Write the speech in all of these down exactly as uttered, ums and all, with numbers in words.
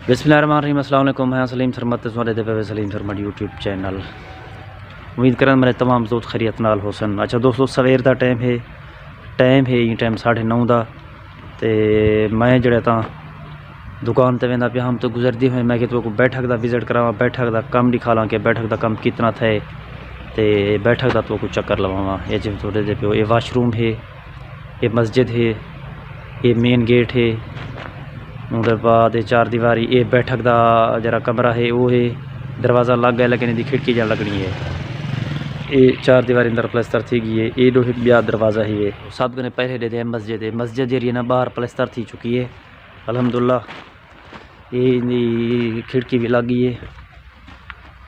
بسم اللہ الرحمن الرحیم۔ السلام علیکم، میں سلیم سرمد تے سوارے دے پے سلیم سرمد یوٹیوب چینل۔ امید کرن میرے تمام دوست خیریت نال ہوسن۔ اچھا دوستو، سویر دا ٹائم ہے، ٹائم ہے ایں ٹائم ساڑھے نو دا۔ تے میں جڑا تاں دکان تے ویندا پیا ہم، تو گزردی ہوئے میں کہ تو کو بیٹھک دا وزٹ کراواں، بیٹھک دا کم ݙکھا لاں کہ بیٹھک دا کم کتنا تھئے، تے بیٹھک دا تو کو چکر لواواں۔ اے جیویں تہاݙے دے پیو، اے واش روم ہے، اے مسجد ہے، اے مین گیٹ ہے۔ اوندے بعد اے چار دیواری، اے بیٹھک دا جڑا کمرہ ہے او ہے۔ دروازہ لگ ڳئے لیکن ایندی کھڑکی جا لڳݨی ہے۔ اے چار دیواری اندر پلستر تھی ڳئی ہے۔ اے ݙو ہک ٻیا دروازہ ہی ہے۔ سب کنے پہلے ݙے دے مسجد ہے۔ مسجد جیڑھی ہے نا، ٻاہر پلستر تھی چکی ہے الحمدللہ۔ اے ایندی کھڑکی وی لڳ ڳئی ہے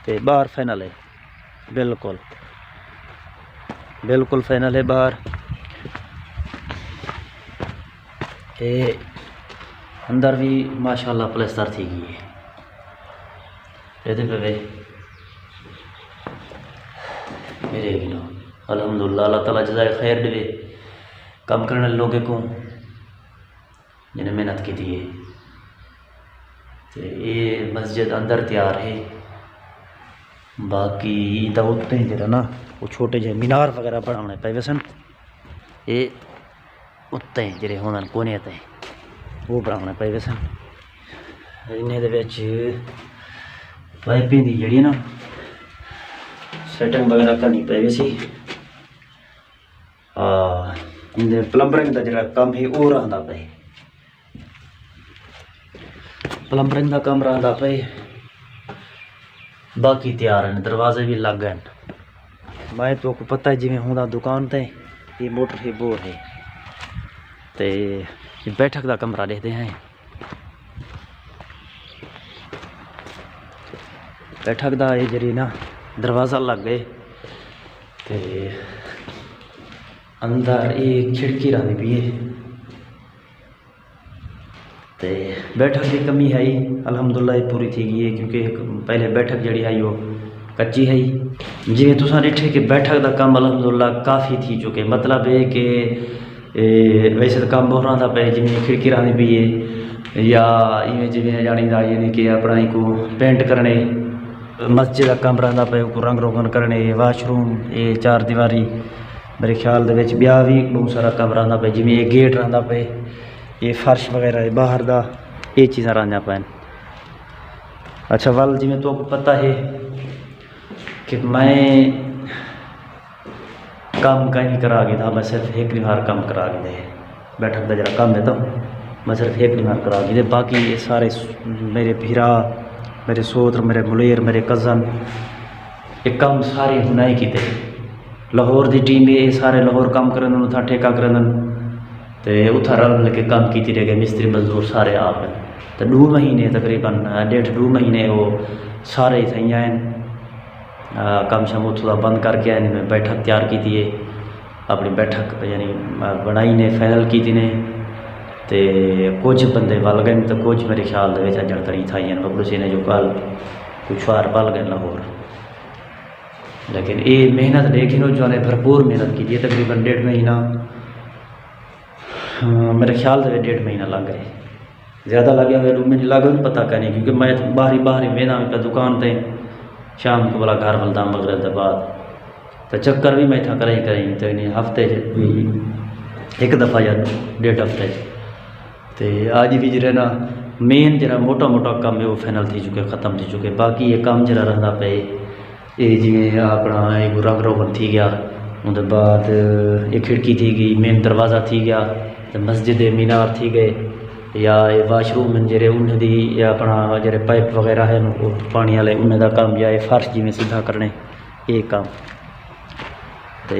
تے ٻاہر فائنل ہے۔ بالکل، بالکل فائنل ہے ٻاہر۔ تے اندر وی ماشاءاللہ پلستر تھی ڳئی ہے۔ ایندے پے وے میرے گنو الحمدللہ، اللہ تعالیٰ جزائے خیر ݙیوے کم کرݨ والے لوگے کوں۔ جنہیں محنت کیتی ہے۔ تے اے مسجد اندر تیار ہے۔ باقی ایندا اتیں جڑا نا، او چھوٹے جے مینار وغیرہ بݨاوݨے پئے ویسن۔ اے اتیں جڑے ہوندن کونے تے، او بݨاوݨے پئے ویسن۔ انہیں دے وچ پائپیں دی جڑی نا، سیٹنگ وغیرہ کرݨی پئے ویسی۔ آ، ایندے پلمبرنگ دا جڑا کم ہے، او رہندا پئے۔ پلمبرنگ دا کم رہندا پئے۔ باقی تیار ہن، دروازے وی لڳ ڳئے ہن۔ میں تو کو پتہ ہے جیویں ہوندا دکان تے، اے موٹر ہے، بور ہے۔ تے بیٹھک دا کمرہ ݙیکھدے ہیں۔ بیٹھک دا اے جڑی نا دروازہ لڳ ڳئے تے اندر اے کھڑکی رہندی پئی ہے۔ تے بیٹھک دی کمی ہئی، الحمدللہ اے پوری تھی ڳئی ہے، کیونکہ ہک پہلے بیٹھک جڑی ہئی او کچی ہئی۔ جیویں تساں ݙٹھے کہ بیٹھک دا کم الحمدللہ کافی تھی چکے، مطلب اے کہ اے ویسے تاں کم ٻہوں رہندا پئے، جیویں کھڑکی رہندی پئی ہے یا ایویں جیویں یعنی دا، یعنی کہ اپݨا ایکوں پینٹ کرݨے، مسجد دا کم رہندا پئے، اوکوں رنگ روغن کرݨے، واش روم، اے چار دیواری، میرے خیال دے وچ ٻیا وی ٻہوں سارا کم رہندا پئے، جیویں اے گیٹ رہندا پئے، اے فرش وغیرہ ہے باہر دا، اے چیزاں رہندیاں پئن۔ اچھا، ول جیویں تہاکوں پتہ ہے کہ میں کم کہیں کرا گھدا، میں صرف ہک ݙینہوار کم کرا گھدے۔ بیٹھک دا جڑا کم ہے تاں میں صرف ہک ݙینہوار کرا گھدے، باقی اے سارے س-، میرے بھرا، میرے سوتر، میرے ملیر، میرے کزن، اے کم سارے انہاں ہی کیتے۔ لاہور دی ٹیم ہے، اے سارے لاہور کم کریندن، اتھاں ٹھیکہ کریندن۔ تے اتھاں رل مل کے کم کیتی رہ ڳئے، مستری مزدور سارے آپ ہن۔ تے ݙو مہینے تقریباً، ݙیڈھ ݙو مہینے او سارے اتھاں ہی آئن۔ آ، کم شم اتھوں دا بند کر کے آئے نے، میں بیٹھک تیار کیتی ہے، اپݨی بیٹھک یعنی، آ، بݨائی نے، فائنل کیتی نے۔ تے کجھ بندے ول ڳئے تے کجھ میرے خیال دے وچ اڄݨ تاݨی اتھاں ہی ہن، خبر سی نے جو کل کجھ شہر ول ڳئے لاہور۔ لیکن اے محنت ݙیکھ گھنو جو نے بھرپور محنت کیتی ہے، تقریباً ݙیڈھ مہینہ، ہاں، میرے خیال دے وچ ݙیڈھ مہینہ لڳ ڳئے۔ زیادہ لڳ ڳیا ہووے، ݙو مہینے لڳ ڳئے، پتہ کائنی، کیونکہ میں باہر ہی، باہر ہی ویندا ہاں پیا دکان تے، شام کوں بھلا گھر ولدا مغرب دے بعد۔ تے چکر وی میں اتھاں کرائیں کرائیں، تے ہفتے چ وی ہک دفعہ یا ݙیڈھ ہفتے چ۔ تے اڄ وی جیڑھے نا مین جیڑھا موٹا موٹا کم ہے، او فائنل تھی چکے، ختم تھی چکے۔ باقی اے کم جیڑھا رہندا پئے، اے جیویں اپݨا اے رنگ روغن تھی ڳیا، اوندے بعد اے کھڑکی تھی ڳئی، مین دروازہ تھی ڳیا، تے مسجد دے مینار تھی ڳئے، یا اے واش روم ہن جیڑھے، انہیں دی، یا اپݨا جیڑھے پائپ وغیرہ ہن، او پاݨی والے، انہیں دا کم، یا اے فرش جیویں سدھا کرݨے، اے کم۔ تے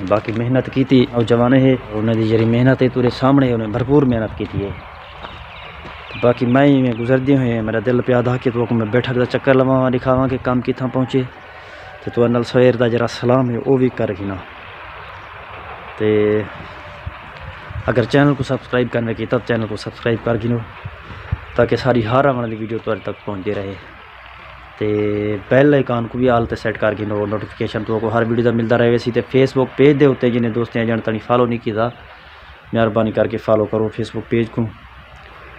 باقی محنت کیتی، او جوانے ہے، انہاں دی جیڑھی محنت ہے، تیرے سامݨے انہیں بھرپور محنت کیتی ہے۔ باقی میں ایویں گزردے ہوئے، میرا دل پیا دا کہ تہاکوں میں بیٹھک دا چکر لواواں، ݙکھاواں کہ کم کتھاں پہنچے۔ تے تہاݙے نال سویر دا جیڑھا سلام ہے، او وی کر گھناں۔ تے اگر چینل کوں سبسکرائب کرݨے کیتا، چینل کوں سبسکرائب کر گھنو، تاکہ ساݙی ہر آوݨ والی ویڈیو تہاݙے تک پہنچدی رہے۔ تے بیل آئیکن کوں وی آل تے سیٹ کر گھنو، نوٹیفیکیشن تہاکوں ہر ویڈیو دا ملدا رہے ویسی۔ تے فیس بک پیج دے اتے جنہیں دوستیں اڄݨ تاݨی فالو نہیں کیتا، مہربانی کر کے فالو کرو فیس بک پیج کوں۔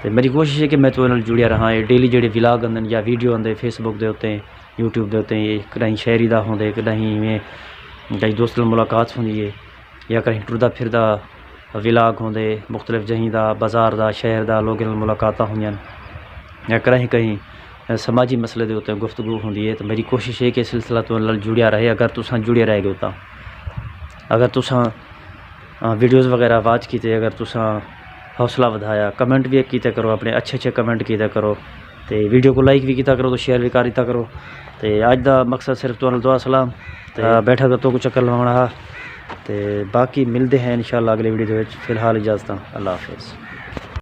تے میری کوشش ہے کہ میں تہاݙے نال جڑیا رہاں۔ اے ڈیلی جیڑھے ولاگ آندن یا ویڈیو آندے فیس بک دے اتے، یوٹیوب دے اتے، اے کݙاہیں شاعری دا ہوندے، کݙاہیں ایویں کہیں دوست نال ملاقات ہوندی ہے، یا کہیں ٹردا پھردا ولاگ ہوندے، مختلف جہیں دا، بازار دا، شہر دا، لوکاں نال ملاقاتاں ہوندیاں، یا کہیں کہیں سماجی مسئلے دے اتے گفتگو ہوندی ہے۔ تو میری کوشش ہے کہ سلسلہ تہاݙے نال جڑیا رہے۔ اگر تساں جڑے رہ ڳئے تاں، اگر تساں ویڈیوز وغیرہ واچ کیتے، اگر تساں حوصلہ ودھایا، کمنٹ بھی کیتا کرو، اپݨے اچھے اچھے کمنٹ کیتا کرو، تے ویڈیو کوں لائک بھی کیتا کرو، تے شیئر بھی کر ݙتا کرو۔ تے اڄ دا مقصد صرف تہاݙے نال دعا سلام تے، ہاں، بیٹھا کہ تہاکوں چکر لواوݨا ہا۔ تے باقی ملدے ہیں انشاءاللہ اڳلی ویڈیو دے وچ۔ فی الحال اجازتاں، اللہ حافظ۔